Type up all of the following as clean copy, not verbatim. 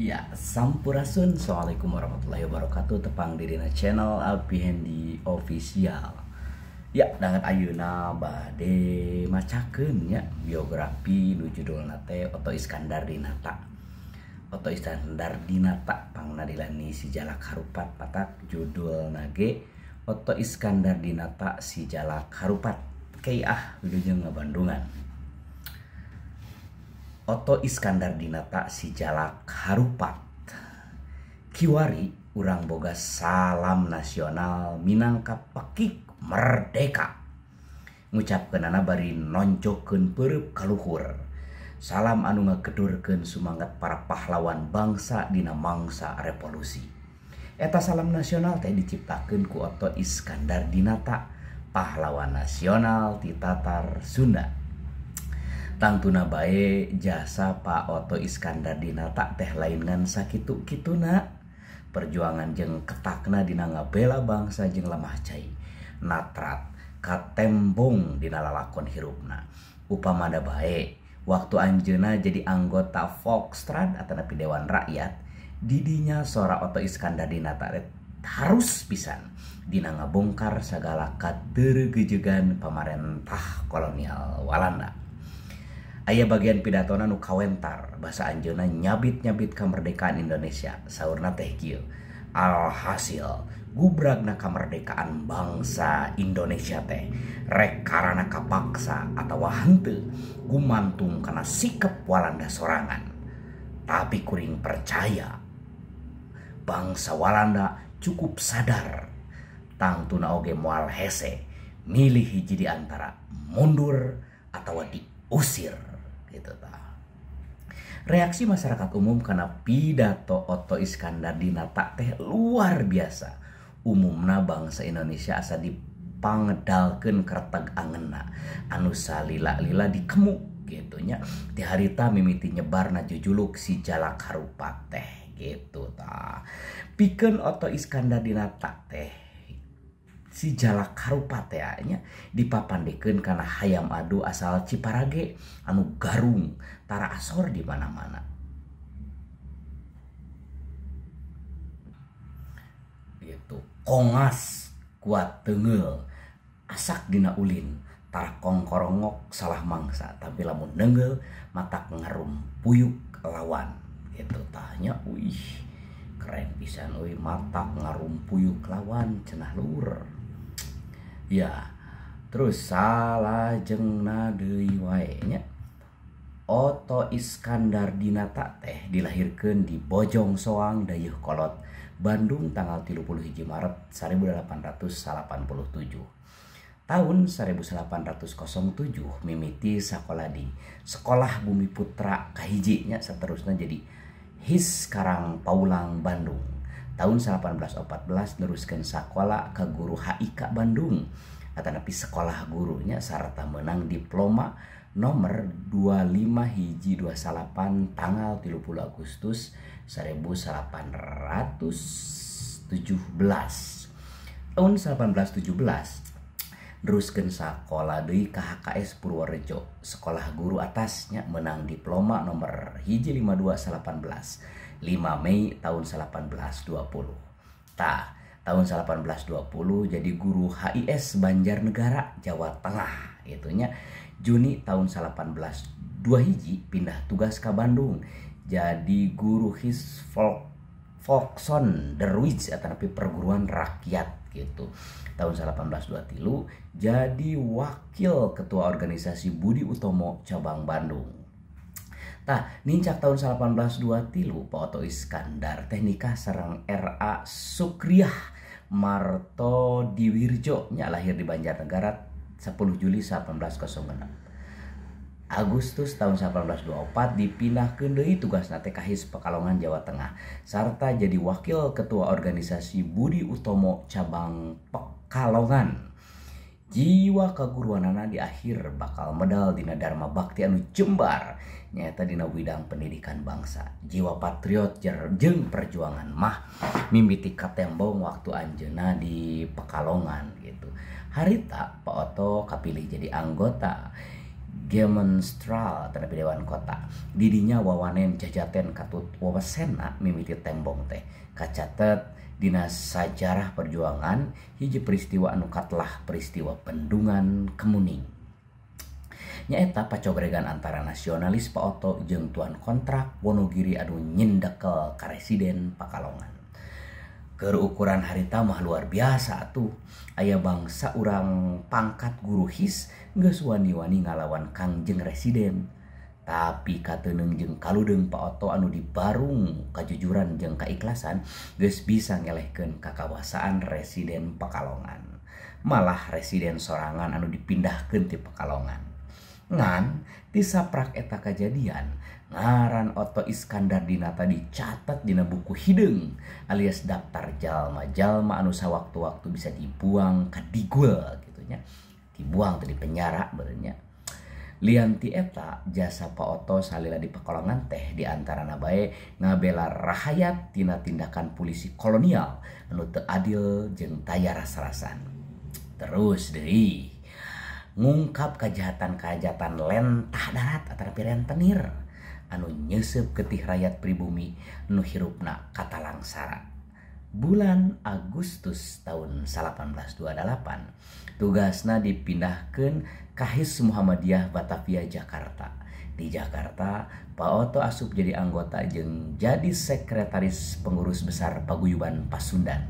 Ya, sampurasun. Assalamualaikum warahmatullahi wabarakatuh. Tepang dirina channel Alpi Hendy Official. Ya, danget ayeuna bade macakeun nya biografi nu judulna teh Otto Iskandar Dinata. Otto Iskandar Dinata pangna dilani si Jalak Harupat, patak judulna ge Otto Iskandar Dinata si Jalak Harupat. Kei ah wilujeng ngabandungan. Otto Iskandar Dinata si Jalak Harupat. Kiwari urang boga salam nasional minangka pekik merdeka. Ngucapkeunana bari nonjokeun peureub ka luhur. Salam anu ngagedurkeun sumangat para pahlawan bangsa dina mangsa revolusi. Eta salam nasional teh diciptakeun ku Otto Iskandar Dinata, pahlawan nasional ti Tatar Sunda. Tangtuna bae jasa Pak Otto Iskandar Dinata teh lain ngan sakitu-kituna. Perjuangan jeung ketakna dina ngabela bangsa jeung lemah cai. Natrat katembong dina lalakon hirupna. Upamana bae waktu anjeunna jadi anggota Volksraad atanapi Dewan Rakyat, didinya sora Otto Iskandar Dinata harus pisan dina ngabongkar sagala katereugejegan pamarentah kolonial Walanda. Aya bagian pidatona nu kawentar basa anjeunna nyabit-nyabit kemerdekaan Indonesia. Saurna teh kieu, alhasil gubragna kemerdekaan bangsa Indonesia teh rek karana kapaksa atawa henteu gumantung kana sikep Walanda sorangan. Tapi kuring percaya bangsa Walanda cukup sadar tangtuna oge moal hese milih hiji di antara mundur atawa diusir gitu ta. Reaksi masyarakat umum karena pidato Otto Iskandar Dinata teh luar biasa. Umumna bangsa Indonesia asa dipangedalkeun kerteg angenna anu salila-lila dikemu gitu nya. Ti harita mimiti nyebarna jujuluk si Jalak Harupat teh gitu ta. Pikeun Otto Iskandar Dinata teh si Jalak Harupat teh nya dipapandekeun kana hayam adu asal Ciparage anu garung tara asor di mana-mana. Gitu, kongas kuat teunggeul asak dina ulin tara kongkorongok salah mangsa tapi lamun neunggeul matak ngarumpuyuk lawan gitu tah nya. Wih, keren pisan euy, matak ngarumpuyuk lawan cenah lur. Ya, terus salajengna deui wae nya. Otto Iskandar Dinata teh dilahirkeun di Bojong Soang, Dayeuhkolot, Bandung tanggal 31 Maret 1887. Tahun 1807 mimiti sakola di Sekolah Bumi Putra kahiji nya, seterusnya jadi His Karang Paulang Bandung. Tahun 1814 neruskeun sakola ka guru HIK Bandung atanapi sekolah gurunya sarta menang diploma nomor 25129 tanggal 30 Agustus 1817. Tahun 1817 neruskeun sakola deui ka HKS Purworejo, sekolah guru atasnya menang diploma nomor 15218 5 Mei tahun 1820. Tah, tahun 1820 jadi guru HIS Banjarnegara, Jawa Tengah itunya. Juni tahun 1821 pindah tugas ke Bandung jadi guru HIS Volksonderwijs atau perguruan rakyat gitu. Tahun 1823 jadi wakil ketua organisasi Budi Utomo cabang Bandung. Tah, nincak tahun 1823 Pak Otto Iskandar teh nikah sareng R.A. Sukriah Martodiwirjo nya, lahir di Banjarnegara 10 Juli 1806. Agustus tahun 1824 dipindahkeun deui tugasna teh ka HIS Pekalongan Jawa Tengah sarta jadi wakil ketua organisasi Budi Utomo cabang Pekalongan. Jiwa kaguruanana di akhir bakal medal dina Dharma Bakti anu jembar nyaeta dina widang pendidikan bangsa. Jiwa patriot jeung perjuangan mah mimiti katembong waktu anjeunna di Pekalongan gitu. Harita Pak Otto kapilih jadi anggota Gemenstraal tetapi Dewan Kota. Didinya wawanen jajaten katut wawasena mimiti tembong teh. Kacatet dina sajarah perjuangan hiji peristiwa anu katelah peristiwa Bendungan Kemuning. Nyaeta pacogregan antara nasionalis Pak Otto jeung tuan kontrak Wonogiri anu nyindekel ka residen Pakalongan. Keur ukuran harita mah luar biasa atuh. Aya bangsa urang pangkat guru his geus wani-wani ngalawan Kangjeng Residen. Tapi kateuneng jeung kaludeung Pak Otto anu dibarung kajujuran jeung kaikhlasan geus bisa ngelehkeun kakawasaan Residen Pekalongan. Malah residen sorangan anu dipindahkeun ti Pekalongan. Ngan tisaprak eta kajadian ngaran Otto Iskandar Dinata dicatat dina buku hideung alias daftar jalma-jalma anu sawaktu-waktu bisa dibuang ka digul gitu nya. Dibuang teh di penjara beureunya. Lian ti eta jasa Pak Otto salila di Pekalongan teh diantarana bae ngabela rahayat tina tindakan polisi kolonial anu teu adil jeung taya ras-rasan. Terus deui ngungkap kejahatan-kejahatan lentah darat atanapi rentenir anu nyeuseup getih rakyat pribumi nu hirupna katalangsara. Bulan Agustus tahun 1828 tugasna dipindahkeun ka His Muhammadiyah Batavia Jakarta. Di Jakarta, Pak Otto asup jadi anggota jeung jadi sekretaris pengurus besar Paguyuban Pasundan.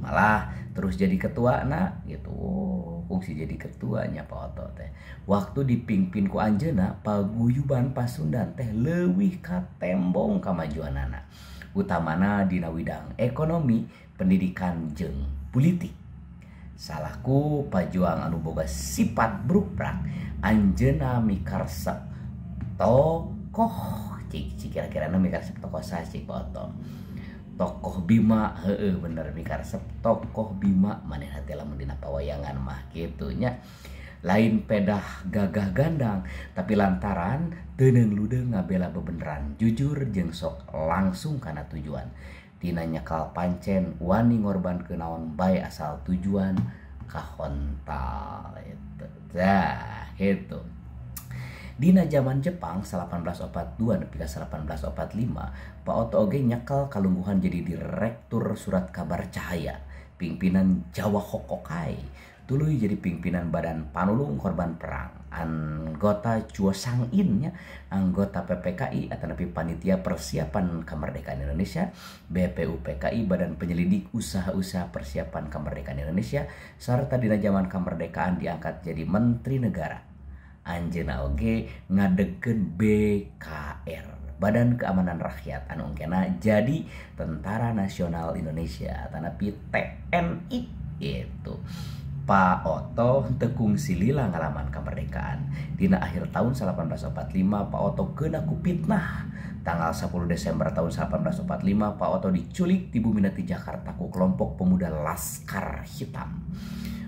Malah terus jadi ketua na gitu. Oh, fungsi jadi ketuanya Pak Otto teh. Waktu dipimpin ku anjeunna Paguyuban Pasundan teh leuwih katembong kamajuanana. Utamana dina widang ekonomi, pendidikan jeung politik. Salaku pajuang anu boga sifat brukbrak, anjeunna mikaresep tokoh cik cik kira-kira mikaresep tokoh saha cik Pak Otto. Tokoh Bima, heeh bener mikaresep tokoh Bima manehna teh lamun dina pawayangan mah kitu nya. Lain pedah gagah gandang tapi lantaran teuneung ludeung ngabela bebeneran jujur jeung sok langsung kana tujuan. Tina nyekal pancen wani ngorbankeun naon bae asal tujuan kahontal itu. Tah kitu. Dina zaman Jepang 1842 nepi ka 1845, Pak Otto oge nyekel kalungguhan jadi direktur surat kabar Cahaya, pimpinan Jawa Hokokai, tuluy jadi pimpinan Badan Panulung Korban Perang, anggota Chuo Sang-in nya, anggota PPKI atanapi Panitia Persiapan Kemerdekaan Indonesia, BPUPKI Badan Penyelidik Usaha-usaha Persiapan Kemerdekaan Indonesia, serta dina zaman kemerdekaan diangkat jadi Menteri Negara. Anjeunna oge ngadegkeun BKR, Badan Keamanan Rakyat anu engkena jadi Tentara Nasional Indonesia atanapi TNI itu. Pak Otto teu kungsi lila ngalaman kemerdekaan. Dina akhir tahun 1845 Pak Otto kena ku fitnah. Tanggal 10 Desember tahun 1845 Pak Otto diculik di bumi di Jakarta ku kelompok pemuda Laskar Hitam.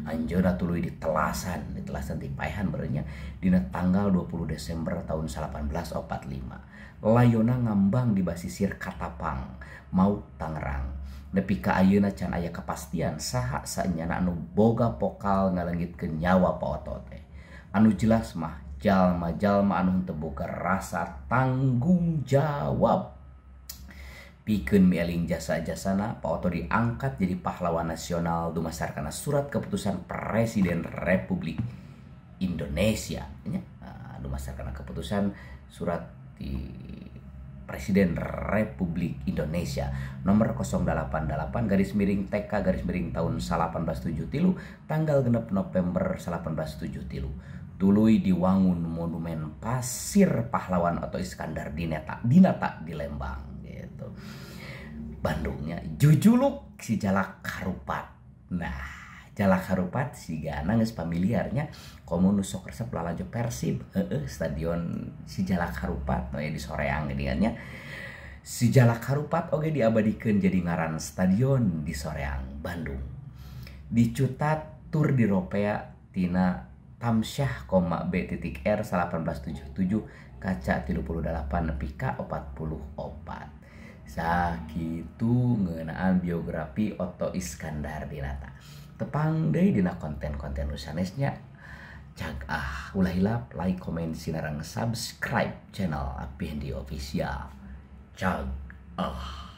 Anjeunna tuluy ditelasan dipaehan berenya dina tanggal 20 Desember tahun 1845. Layona ngambang di basisir Katapang, Mauk Tangerang. Nepi ka ayeuna can aya kepastian saha saenyana anu boga pokal ngalengitkeun nyawa Pak Otto teh. Anu jelas mah jalma-jalma anu henteu boga rasa tanggung jawab. Pikeun mieling jasa-jasana, Pak Otto diangkat jadi pahlawan nasional dumasar kana surat keputusan Presiden Republik Indonesia. Dumasar kana keputusan surat di Presiden Republik Indonesia nomor 088/TK/ tahun 1873 tanggal 6 November 1873. Tuluy diwangun monumen pasir pahlawan Otto Iskandar Dinata di Lembang gitu. Bandungnya jujuluk si Jalak Harupat. Nah, Jalak Harupat sigana geus familiarnya komo nu sok resep lalajo Persib, heeh stadion si Jalak Harupat nu aya di Soreang geuningannya. Si Jalak Harupat oge diabadikeun jadi ngaran stadion di Soreang, Bandung. Dicutat tur diropea tina Tamsyah, B.R 1877 kaca 38 nepi ka 44. Sakitu ngeunaan biografi Otto Iskandar Dinata. Tepang deui dina konten-konten nu sanesnya. Cag ah, ulah hilap like, komen, sinareng subscribe channel Api Hendi Official. Cag ah.